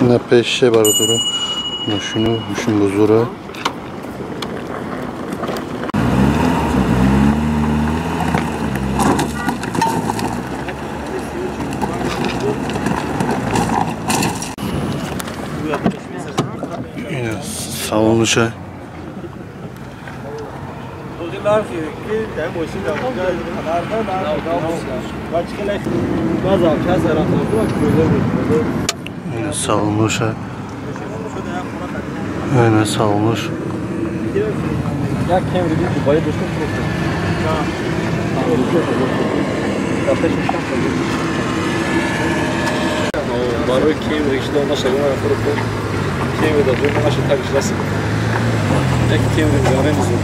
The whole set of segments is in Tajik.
Ина пеше бародаро мошину, мошин бузура. Ина салониша. Ина салониша. Ина салониш. Барои Кемри шуда нашагона фурӯхтем. Кемри дар ҷои наша тагиш расид. Як Кемри меорем зуд.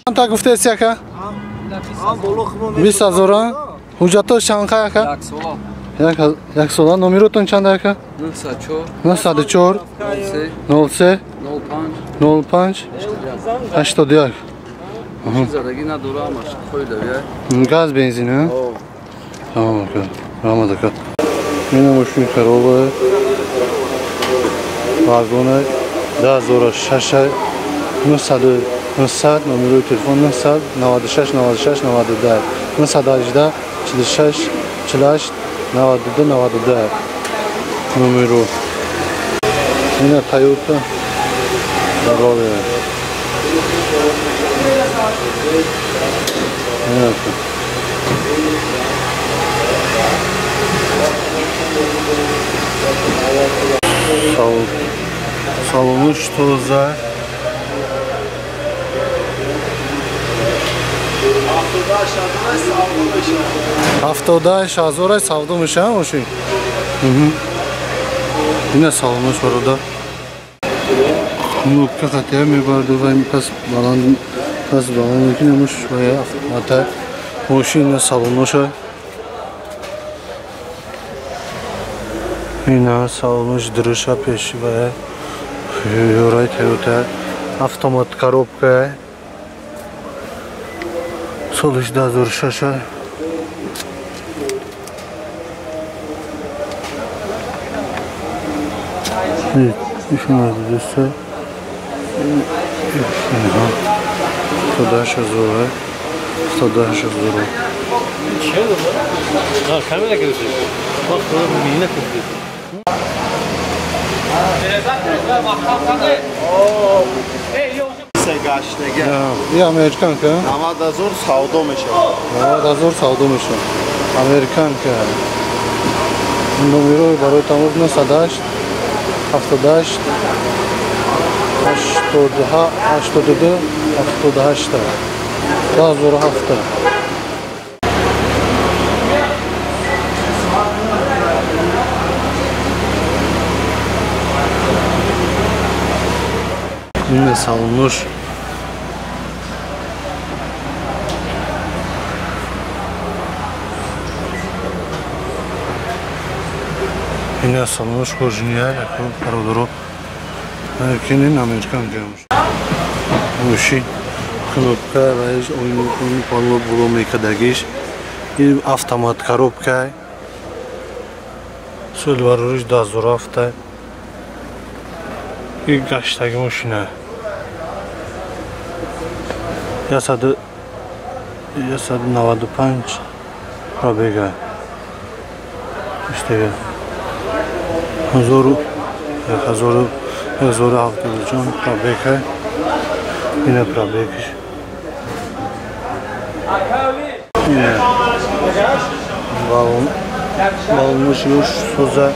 Чанд гуфтаест яка? 20 ҳазора. Ҳуҷҷатҳош чанд қа яка? Як сола. Номеротон чанд яка? 904 03 05 81. Газ бензин, а? Тамом ака. Раҳмат ака. Ина мошини хароба. Вагона 2006 900 номерои телефон 996 96 92 918 46 48 92 92 номеро. Ина Toyota Corolla. Салонуш тоза. Ҳафтодаҳ ҳазора савдо мешавад мошин. Ина салонуш бародар. Кнопка хатия мебарду ва пас баланд пас баланд мекунем ва автомата. Мошин салоноша. Ина салонош дурӯша пеши ва юрай Toyota автомат коробка. Солиш 2006. Ишина 108 108 ҳазор. И американка? 90 000 савдо мешавад. 90 000 савдо мешавад. Американка. Номерои барои тамос 908 78 82 78 2007. Ина салонош. Ина салонош кожиния яко бародаро. Кинин американ гамш. Мошин кнопка ва ин палло було мекадагиш. Ин автомат коробка. Сол варуш 2007. Ин гаштаги мошина. 195 пробега. Иштега. 1074 пробега. Ина пробегиш. Ина. Балонуш юш соза.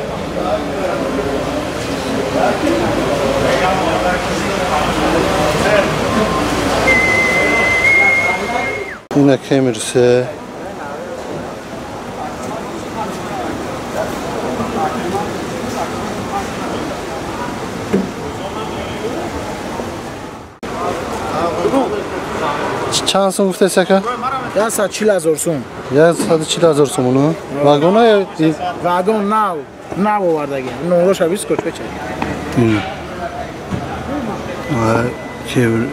Ина Camry. Чанд сум гуфтест ака? 140 000 сум. 140 000 сум. Вагона ё вагон нав, нав овардаги. Номроша 20 коч печа. Ва Camry.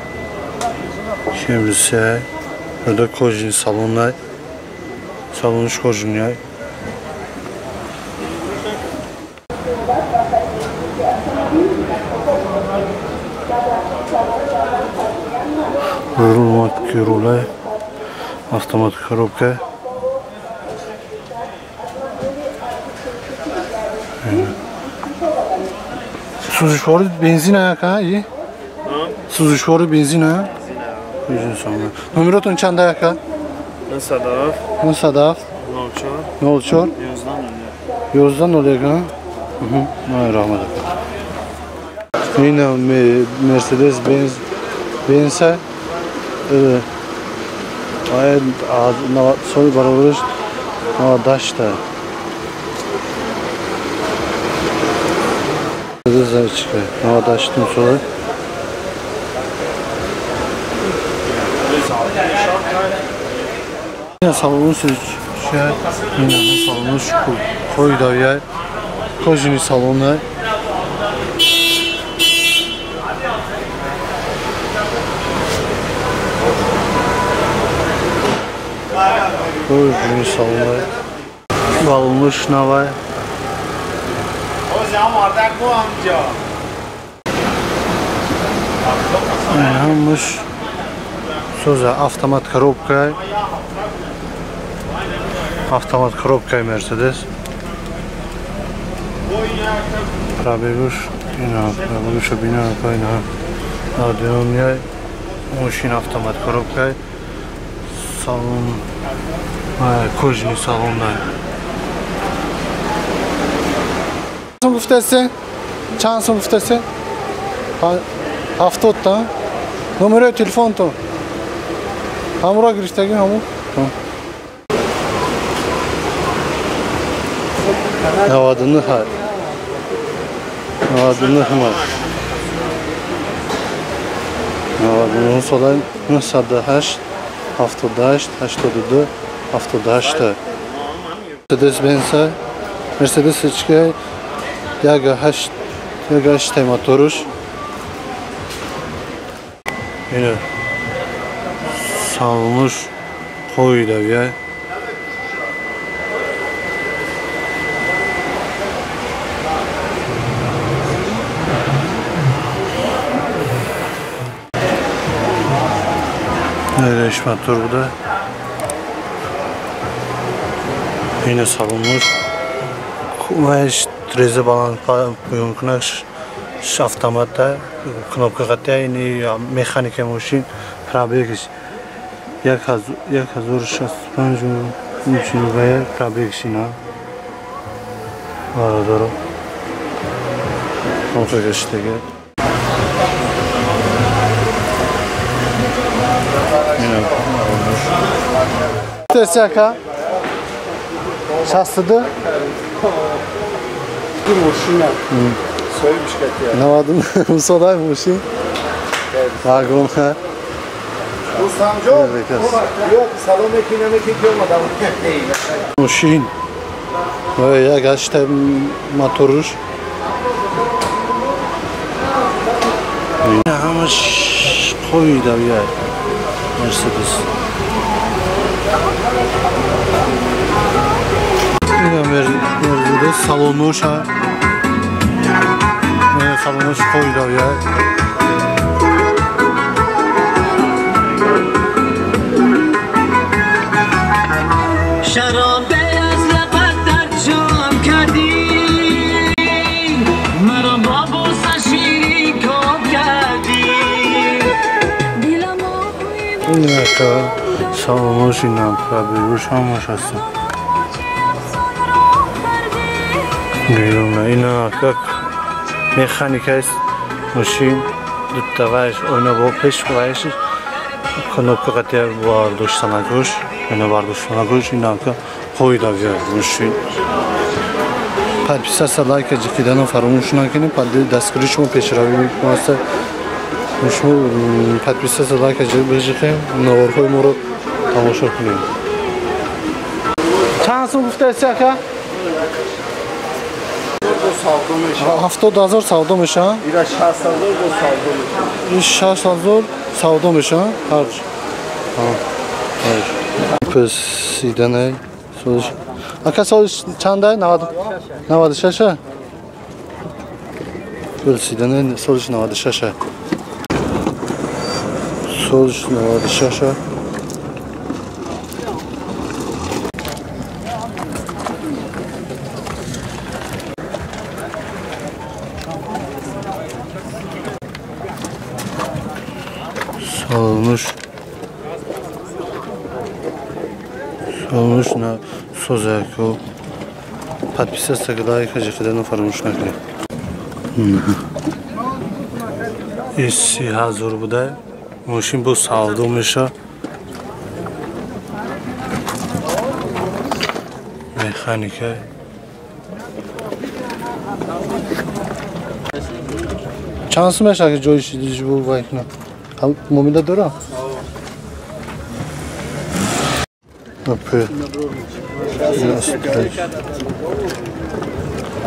Burada кожаный салонlar. Салон кожаный. Руль, автомат коробка. Сӯзишвори бензин аяка? Сӯзишвори бензин ая? Номеротон чанд аяка? 907 907 04 04 11 11 01. Rahmat aka. Ина Mercedes Benz соли баробараш 98 та. 98 соли. Салону салону қойдавия кожаный салона. Кожаный салона. Балонуш навай. Ҳамаш соза автомат коробка. Автомат коробка Mercedes. Пробегуш ина пробегуш бина ина. Надёмия мошин автомат коробка. Салон кожаный салон. Гуфтасе? Чанд сум гуфтасе? 70 та. Номери телефонтон. Ҳамро гирифтагӣ ҳамун. 99 99 99 сола 908 78 82 78. Mercedes Benz Mercedes чика 1.8 1.8 моторуш. Ина салонуш қойдавия. Öyle motor bu da. Yine salonmuş. Ваш трезе баланс пӯёнкунак автомата кнопка қатия ини механика мошин пробегиш 1065 мошин пробегиш ина бародаро кнопка гаштага. Тесяка 62 мошина. Соҳиб 99 содай мошин. Вагон. Рустамҷон, салом мекунам ки омадам. Мошин. Як ҳашта моторуш. Ҳамаш қойдавия Мерседес. Ина Мерседес салонуша. Салонуш қойдавия. شراب از لبت در جام کردی مرا با بوسه شیرین کام کردی. Инака салонуш ина пробегуш ҳамаш ҳаст. Ина механика аст мошин дута вайш ойна бо пеш вайш кнопка қатия бардоштанакуш ойна бардоштанакуш инака қойдавия мошин. Подписаться, лайка ҷиқидану фаромӯш накунед. Дастгирии шумо пешравӣ мекунад. Шумо подписаться, лайка биҷиқем, наворҳои моро тамошо кунед. Чанд сум гуфтаест ака? 70,000 савдо мешавад? Ира 60,000 бо савдо мешавад. 60,000 савдо мешавад? Ҳар. Пасиданай солиш. Ака солиш чандай? 96. Пасиданай солиш 96. Солиш 96. Солнуш на созаку. Подписаться лайк, ожидано фаромӯш накунед. Ис 30,000 буда. Мошин бо савдо меша. Механика. Чанд сум меша ки ҷои шидиш бу вайкна? Муомила дора?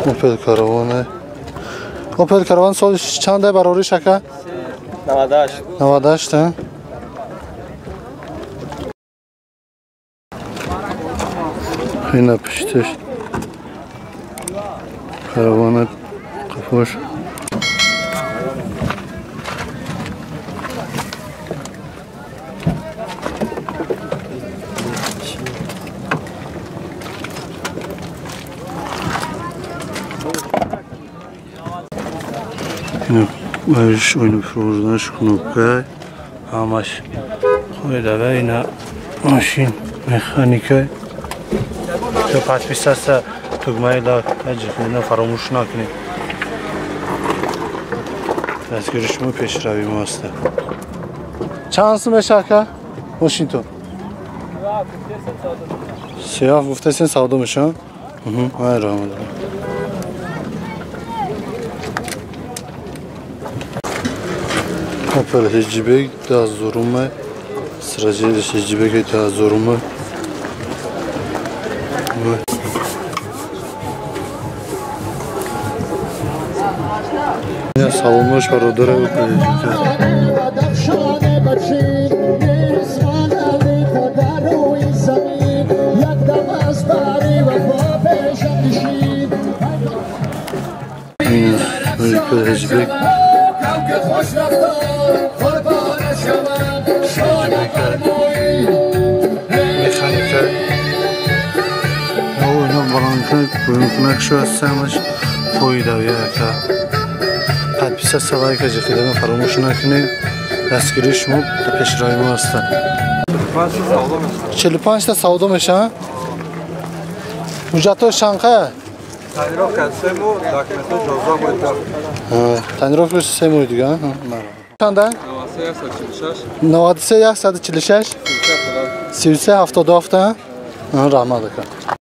Опел Караван. Опел Караван соли чанд барориш ака? 98. 98 та? Ина пушташ. Каравана қафош. Ойну фурӯзанаш кнопка ҳамаш қоидава ина мошин механика. Подписаться тугмаи лайк ина фаромӯш накунед. Дастгири шумо пешравии мо аст. Чанд сум меша ака мошинтон? 37 гуфтасен савдо меша? Ай раҳмат. Opel Hatchback 2000 Сражение Hatchback 2000. Я салонош бародари Opel Hatchback. Opel Hatchback. Механика. Ино баландкунак, поёнкунак шуд самаш фоидави ака. Подписаться лайк ожидано фаромӯш накунед. Дастгирии шумо пешравии мо аст. 45 та савдо мешавад? Ҳуҷҷатҳои шанқая? Тонировка 3 моҳ, документҳо 12 моҳ дигар. Тонировка 3 моҳ дигар? Чанда? 93 146 33 77. Раҳмат ака.